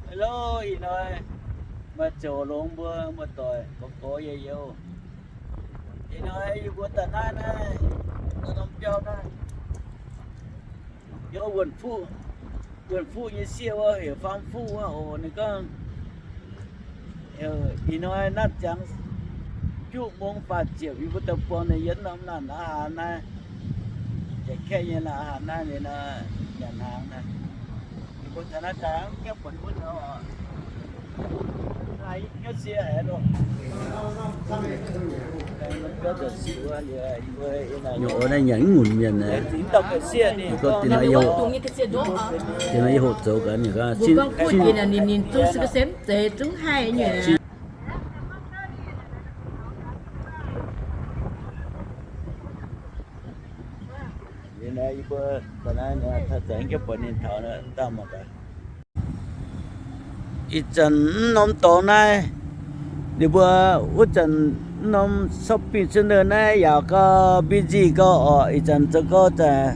Hello, ih hnoi maaih zoux longx mbuo muoz-doic gorx gorx youz youz. Ih hnoi yie mbuo daaih naaiv naaiv, norm biauv naaiv, yie wuonh fuqv, wuonh fuqv nyei sieqv wuov heuc Faam Fuqv wuov oc. Ninh gorngv heuc ih hnoi naaiv ziangx juqv mong faah ziepc yie mbuo daaih buangh ninh yiem norm laanh aqv haan naaiv, jiex kaeqv nyei laanh aqv haan naaiv, ninh nyanc hnaangx naaiv. Yie mbuo taux naaiv daaih mv gaengh buatc wuov nor oc. Naaiv nyungc nyanc mv ngunc mienh naaiv. Ninh gorngv dinh nor yie hoqc, dinh nor yie hoqc zoux gaax ninh gorngv ninh zungv se ga'seix mv zeiz zungv haih nyungc. Yie mbuo taux naaiv, taux zanc gaengh buatc ninh taux naaiv daaih mangc gaax. Ih zanc mv norm dorngx naaiv, ninh mbuo wuov zanc mv norm Shopping Center naaiv yaac gau, busy gau oc. Ih zanc zoux gau zaqc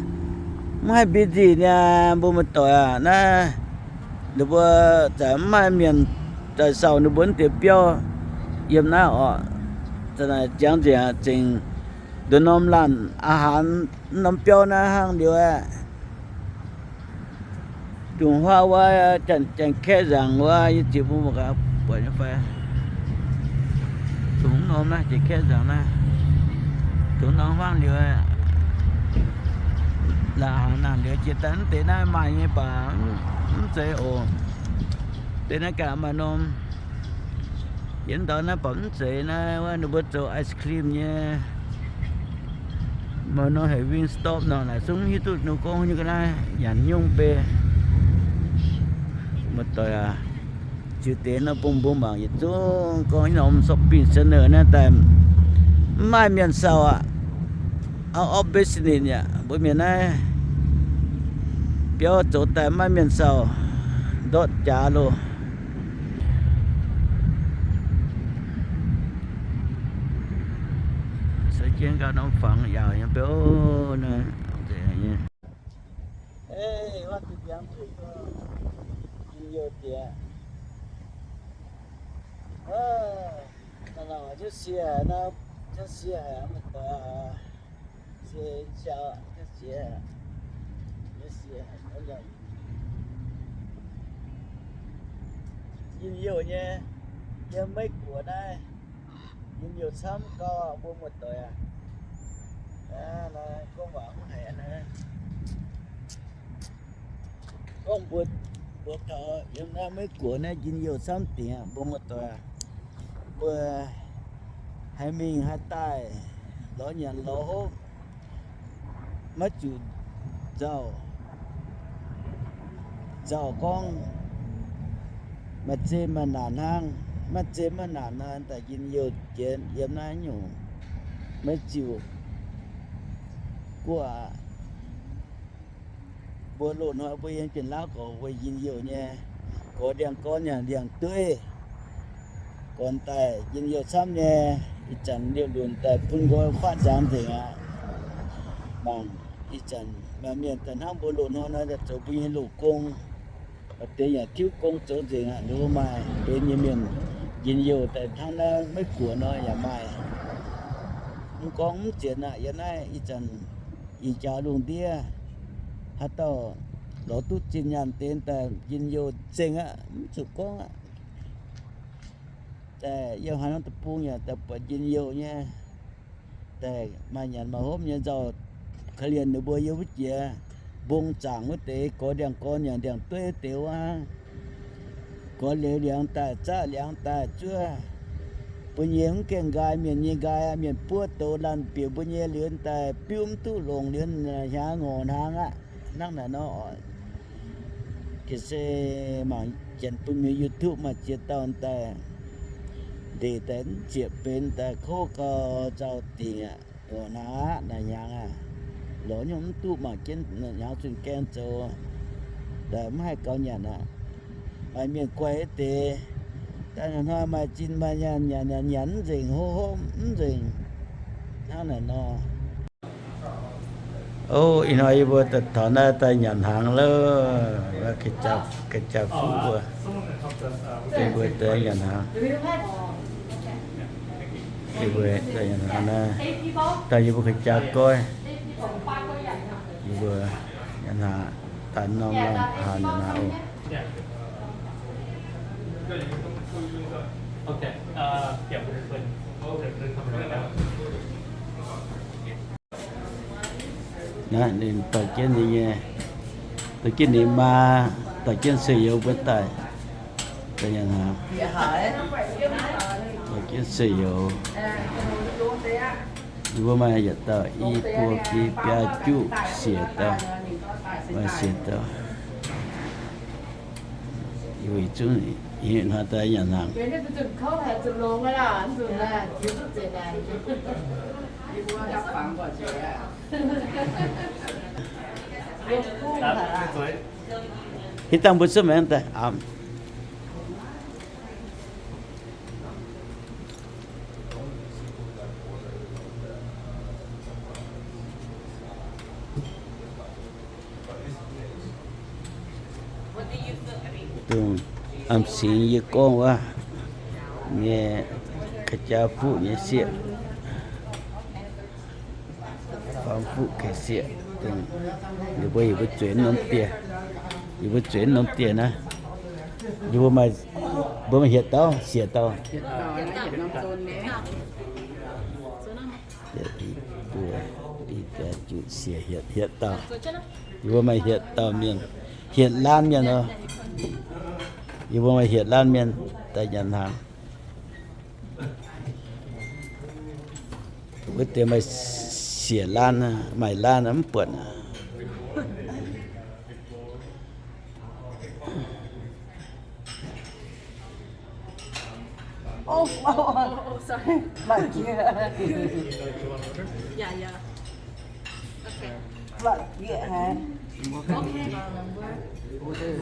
mv haih busy niaa, mbuo muoz-doic aac. Naaiv ninh mbuo zaqc mv maaih mienh daaih saauc ninh mbuo wuov deix biauv yiem naaiv oc. Za'naaic ziangx nzengc, zengc nduqc norm laanh aqv haan, mv norm biauv naaiv hnangv liuz aeqv, dungz huaav wuov Janx-Kaeqv nzaangc wuov, yie ziouc mbuo mangc gaax buatc nyei fai. Dungz norm naaiv Janx-Kaeqv nzaangc naaiv, dungz norm hnangv liuz, laanh hnangv naaic liuz jiex daaih mv deix naaiv maaih nyei baac mv zeiz oc. Deix naaiv gaax maaih norm. Yiem ndau naaiv baac mv zeiz naaiv wuov ninh mbuo zoux ice cream nyei. Maaih norm heuc Wingstop nor, naaic zungv hiuv duqv ninh gorngv nyei ga'naaiv nyanc nyungc bei. Muoz-doic aac, ziux deix nor bun mbuo mangc yietc zungv gorngv norm shopping center naaiv daaih mv maaih mienh saauc aqv. Out of business aqv. Mbuo mienh naaiv biauv zoux daaih mv maaih mienh saauc, ndortv jaax loh. Se jienv gauh norm fangx yaauc nyei biauv naaiv. Njien-youh nyei, yiem Meiv Guoqv naaiv, njien-youh camv gau, mbuo muoz-doic aac. Gorngv waac mv haiz aqv. Gorngv mbuo, mbuo taux yiem naaiv Meiv Guoqv naaiv njien-youh camv dingc aqv, mbuo muoz-doic aac. Mbuo haaix mingh haaix daaih, lorz nyanc lorz hopv, maiv zuqc nzauh, nzauh gorngv maaih zei maaih naanc hnangv. Maiv zei maiv naanc nor, daaih njien-youh jiex yiem naaiv nyungc, maiv ziux guoqv aqv. Mbuo loz-hnoi mbuo yiem Janx-Laauv gorx mbuo njien-youh nyei, gorx ndiangx-gorn yaac ndiangx-dueiv, gorn daaih njien-youh camv nyei. Ih zanc liouh lunc daaih bun nqoi faatv nzangx nzengc aqv. Mangc ih zanc maaih mienh daaih hnangv mbuo loz-hnoi nor daaih zoux mbuo nyei loz-gong, maaih deix yaac tiuv gong zoux nzengc aqv. Ninh mbuo maaih benx nyei mienh njien-youh daaih hnangv naaiv Meiv Guoqv nor yaac maaih. Mv gorngv mv zienx aqv, yiem naaiv ih zanc ih jaax lungh ndiev, haaix dauh lorz duqv zinh nyaanh deix daaih njien-youh nzengc aqv, mv zuqc gorngv aqv. Daaih yiem haaix norm deic-bung yaac daaih buatc njien-youh nyei, daaih maaih nyanc maaih hopv nyei nzauh. Korv-lienh ninh mbuo yiem wuov jiex mbong zaangc wuov deix, gorx ndiangx-gorn yaac ndiangx-dueiv wuov deix wuov, gorx liuz liangx daaih zaqv liangx daaih zuov. Mbuo nyei mv gaengh nqaai, mienh nyei nqaai, mienh buov douz laanh bieqc mbuo nyei liuz daaih biuv mv duqv longc liuz hnyangx ngorc hnaangx aqv. Hnangv naaic nor oc. Ga'sie mangc janx bun mienh YouTube maaih ziex dauh daaih ndeic daaih mv zieqc benx daaih kouv gau nzauh dingc aqv. Ngorc hnaangx aqv naaic hnyangx aqv. Lorz nyungc mv duqv mangc jienv hnyangx zunh gaeng zoux, daaih mv haih gaux nyanc aqv. Maaih mienh guaih deix, daaih hnoi maaih zinh maaih nyaanh nyanc nyanc nyanc mv nzengc, hopv hopv mv nzengc. Hnangv naaic nor. Ov, ih hnoi yie mbuo daaih taux naaiv daaih nyanc hnaangx loh. Ga'jaav fuqv mbuo, yie mbuo daaih nyanc hnaangx. Yie mbuo daaih nyanc hnaangx naaiv, daaih yie mbuo ga'jaav goiv. Yie mbuo nyanc hnaangx, daaih norm norm haaix nyanc hnaangx oc. Naaiv ninh dorh jienv ninh nyei, dorh jienv ninh maa, dorh jienv seix youz mbuo daaih, daaih nyanc hnaangx. Dorh jienv seix youz. Yie mbuo maaih yietc dauh i buo biaa juqv siec dauh, maaih siec dauh. Yie mbuo zungv hnoi daaih nyanc hnaangx. Hitv dangh mbuo cuotv maengx daaih. Dongh am singx yie gorngv wuov nyei ga'jaav fuqv nyei sieqv, faam fuqv ka'sie sieqv. Dongh ninh mbuo, yie mbuo zueiz norm dieh, yie mbuo zueiz norm dieh naaiv, yie mbuo maaih, mbuo maaih hietc dauh siec dauh. Yietc, i buo, i biaa juqv siec hietc, hietc dauh. Yie mbuo maaih hietc dauh mienh, hietc laanh mienh oc. Yie mbuo maaih hietc laanh mienh daaih nyanc hnaangx. Wuov deix maaih siec laanh, maaih laanh mv buatc. Oh, oh, oh, sorry. Flood gear. Yeah, yeah. Okay. Flood gear hả? Okay. Order,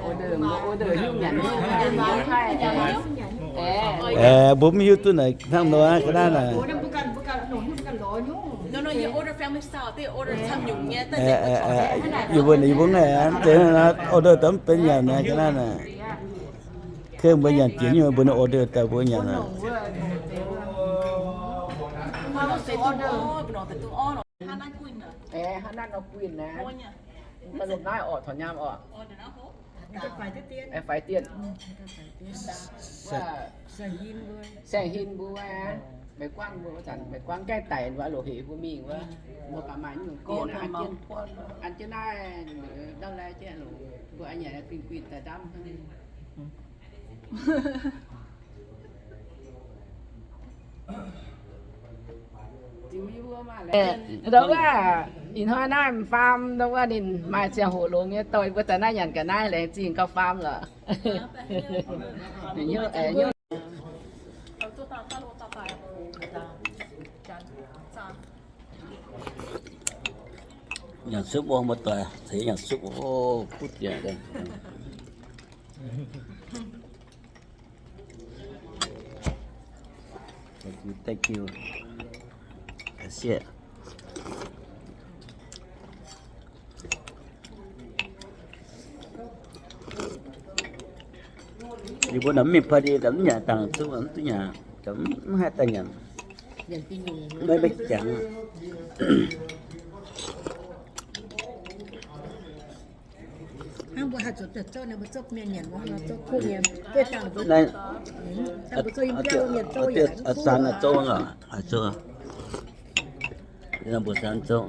order, order hiuv nyanc hiuv nyanc hiuv haih. Eh, mbuo mv hiuv duqv naaic hnangv nor ga'naaiv naaic. No, no, you order family style, they order camv nyungc nyei. Yie mbuo, yie mbuo naaic, order daaih mv benx nyanc naaic ga'naaiv naaic. Kei mbuo nyanc jiex nyungc mbuo order daaih mbuo nyanc naaic. Hnangv naaiv nor guinh naaiv. Mv baac lomh naaiv orqc, taux nyaam orqc. Faix dien. Saeng-hin mbuo, meih guangv mbuo wuov zanc, meih guangv gaengh daic wuov, loz-hec mbuo mingh wuov, mbuo baac maaih nyungc dien an jienv naaiv, ndau lai jienv loz, mbuo a'nyanc guinh guinh daaih ndamv. Ndau wuov, ih hnoi naaiv faam ndau wuov ninh maaih ziangh hoc longx nyei dorh mbuo daaih naaiv nyanc ga'naaiv, naaiv laengz zingh gauh faam lorqc. Nyanc supv, muoz-doic, ceix nyanc supv, kuv diex. Thank you. Thank you. Ga'sie. Yie mbuo naaiv mingh party, mv nyanc dangh zuqv, mv duqv nyanc, mv haih daaih nyanc. Maiv maiv jangx. Hnangv mbuo haih zuqc daaih zouv, ninh mbuo zouv mienh nyanc, mbuo zouv kuv mienh, duqv dangh mbuo, mbuo zouv yiem biauv mienh zouv yaac zaan zouv, zouv, mbuo zaan zouv.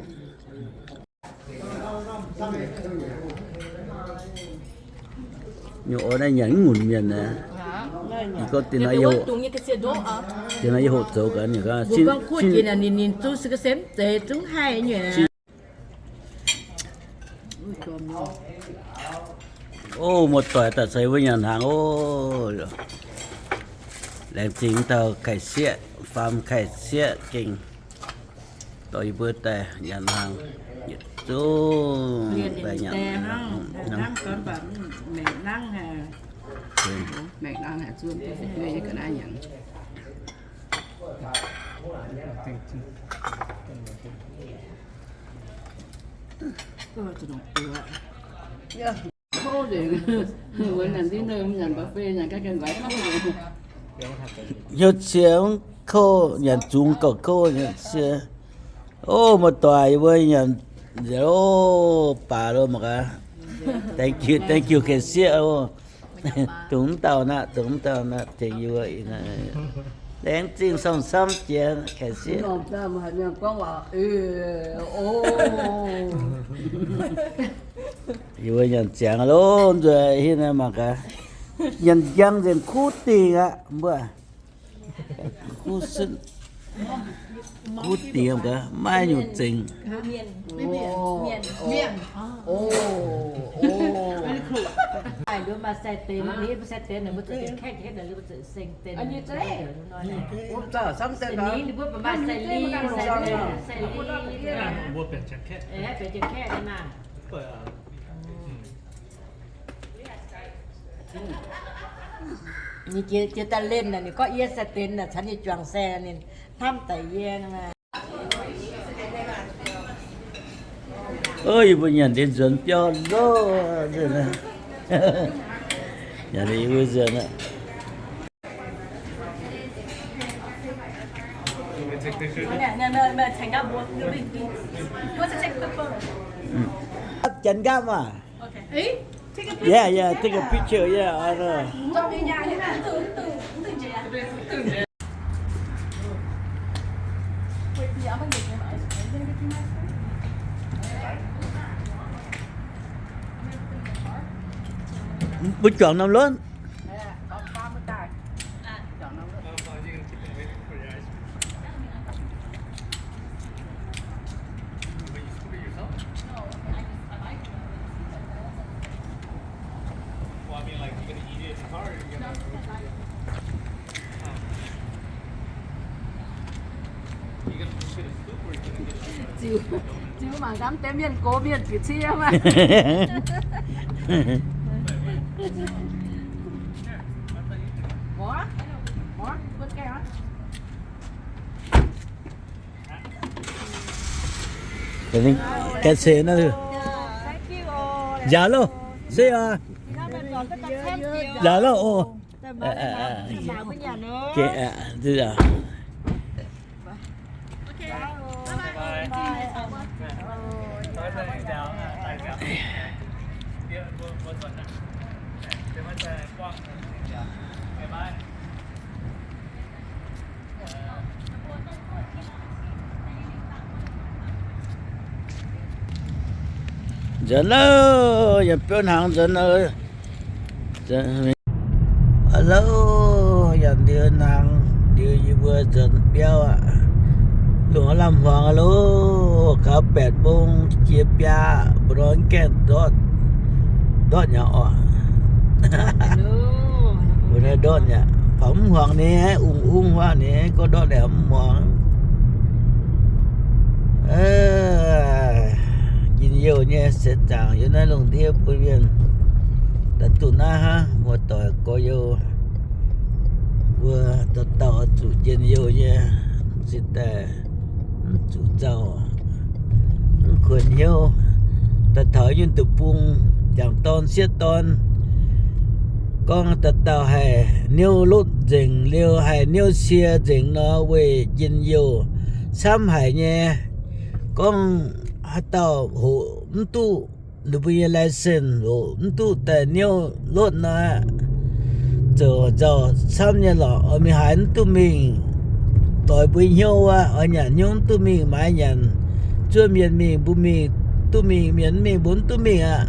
Nyungc oix naaiv nyanc mv ngunc mienh naaic. Ih gorngv dinh naaiv yie hoqc zoux gaax, ninh gorngv, ninh, ninh zungv se ga'sie mv zeiz, zungv haih nyei. Ov, muoz-doic daaih ceix wuov nyanc hnaangx ov. Laengz zingh dauh Kai Sieqv, faam Kai Sieqv gengh dorh yie mbuo daaih nyanc hnaangx. Yietc zungv daaih nyanc. Hnyouv cie mv kouv, nyanc zungx gauh kouv nyanc cie. Ov, muoz-doic yie mbuo nyanc nzengc ov, baac lo mangc gaax. Thank you, thank you, 感谢 ov. Dongh mv dauh naaiv, dongh mv dauh naaiv tengx yie mbuo. Laengz zingh samv-samv jiex, 感谢. Yie mbuo nyanc ziangx loh, nzueic hinh naaiv mangc gaax. Nyanc njang nzengc kuv dingh aqv, mbuo. Kuv sutv, kuv dingh gaax, maiv nyungc zengc. Ninh jiex daaih len naaic, ninh gorngv yie sai-deix naaic, caux ninh juangc sai, ninh hnamv daic yie. Yie mbuo nyanc deix nzuonx biauv loh. Nyanc deix yie mbuo nzuonx aqv. Janx nqaapv maah. Yeah, yeah, take a picture, yeah, I know. Mbuo juangc norm lotv. Ziux, ziux mangc gaax deix mienh gox mienh ziux cie maah. Nziaauc loh, se aac. Nziaauc loh oc. Nzuonx loh, yiem biauv hnaangx nzuonx loh. Aa loh, yaac ndiux hnaangx, ndiux yie mbuo nzuonx biauv aqv. Lungh lamh hmuangx loh, gaux แปดโมง jiex biaa, mbuo nor gaengh ndortv, ndortv nyei oc. Mbuo naaiv ndortv nyei, fangx mv hmuangx nyei, ungx ungx huaav nyei, gorngv ndortv naaic mv hmuangx. Njien-youh nyei seix zaangc yiem naaiv lungh ndiev bun mienh daaih duqv naaiv hnangv, muoz-doic gorx-youz mbuo dauh dauh zuqc njien-youh nyei, mv zinh daaih mv zuqc nzauh, mv kuonx hnyouv. Daaih taux nyungc deic-bung, jangc dorn sieqv dorn, gorngv dauh dauh haih niouv lotv nzengc liuz haih niouv cie nzengc nor weic njien-youh camv haic nyei. Gorngv haaix dauh hoqc mv duqv ninh mbuo nyei license, hoqc mv duqv daaih niouv lotv nor, zoux nzauh camv nyei lorqc. Oix mingh haaix mv duqv mingh, doix mbuo hnyouv aqv. Oix nyanc hnyouv mv duqv mingh, maaiz nyanc, zuov mienh mingh mbuo mingh duqv mingh, mienh mv mingh mbuo mv duqv mingh aqv.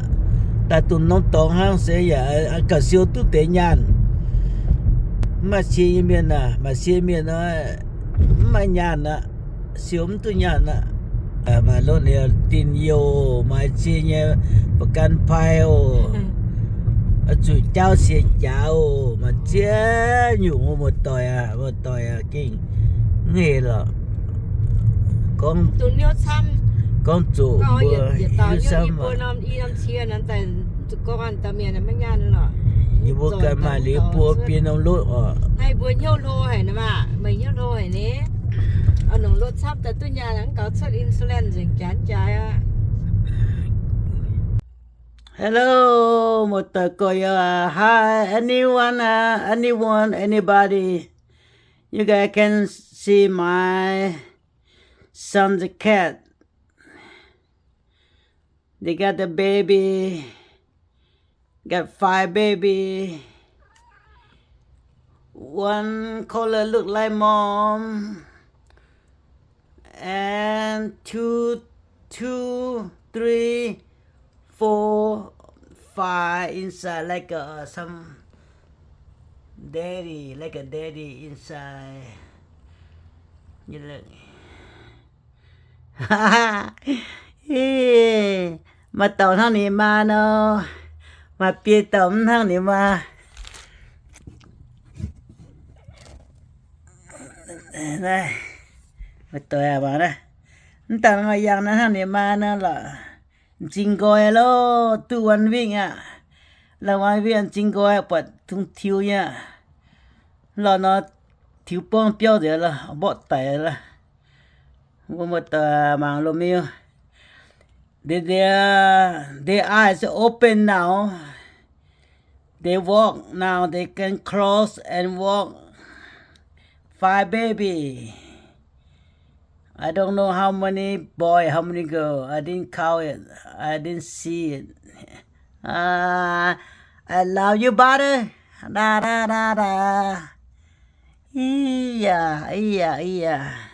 Daaih dongh norm dorngx hnangv se yaac gauh siou duqv deix nyaanh. Mv maaih cie nyei mienh aac, maaih cie mienh nor mv maaih nyaanh aqv. Siou mv duqv nyaanh aqv. Maaih lotv liuz dinh-youh, maaih cie nyei ประกันภัย oc. Oix zuqc jaauv siex jaax oc. Maaih ziex nyungc oc, muoz-doic aac, muoz-doic aac, gengh mv heh lorqc. Gorngv, gorngv zoqc mbuo hiuv samv aqv. Yie mbuo ganh maaih liuz buo biei norm lotv oc. Haih mbuo hnyouv hlo haic nor maah, meih hnyouv hlo haic ni. Oix nongc lotv camv daaih duqv nyaanh, mv gaux cuotv insurance nzengc jaax jaax aqv. Hello, muoz-doic gorx-youz. Hi, anyone, uh, anyone, anybody. You guys can see my son's cat. They got the baby. Got five baby. One color look like mom. And two, two, three, four, five inside like a, uh, some daddy, like a daddy inside. You look. Maaih dauh hnangv ninh maa nor, maaih biei dauh mv hnangv ninh maa. Naaiv, maaih dauh aqv, mv dangh maaih yangh naaiv hnangv ninh maa nor lorqc. M'zing nqoi loh, duqv one week aqv. La'maah m'zing nqoi buatc dungx tiux nyei aqv. Lorh nor tiux buangv biauv nzengc lorh, mborqv daic lorh. Mbuo muoz-doic mangc loz-miu. They, they, uh, their eyes open now. They walk now. They can close and walk. Five baby. I don't know how many boy, how many girl. I didn't count it. I didn't see it. Ah, I love you, brother. Da, da, da, da. Iya, iya, iya.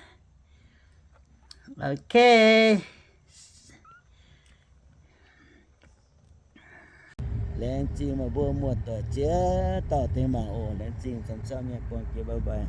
Okay. Laengz zingh meih mbuo muoz-doic ziex dauh dengh mangc oc. Laengz zingh camv-camv nyei, buangh jiex, bye bye.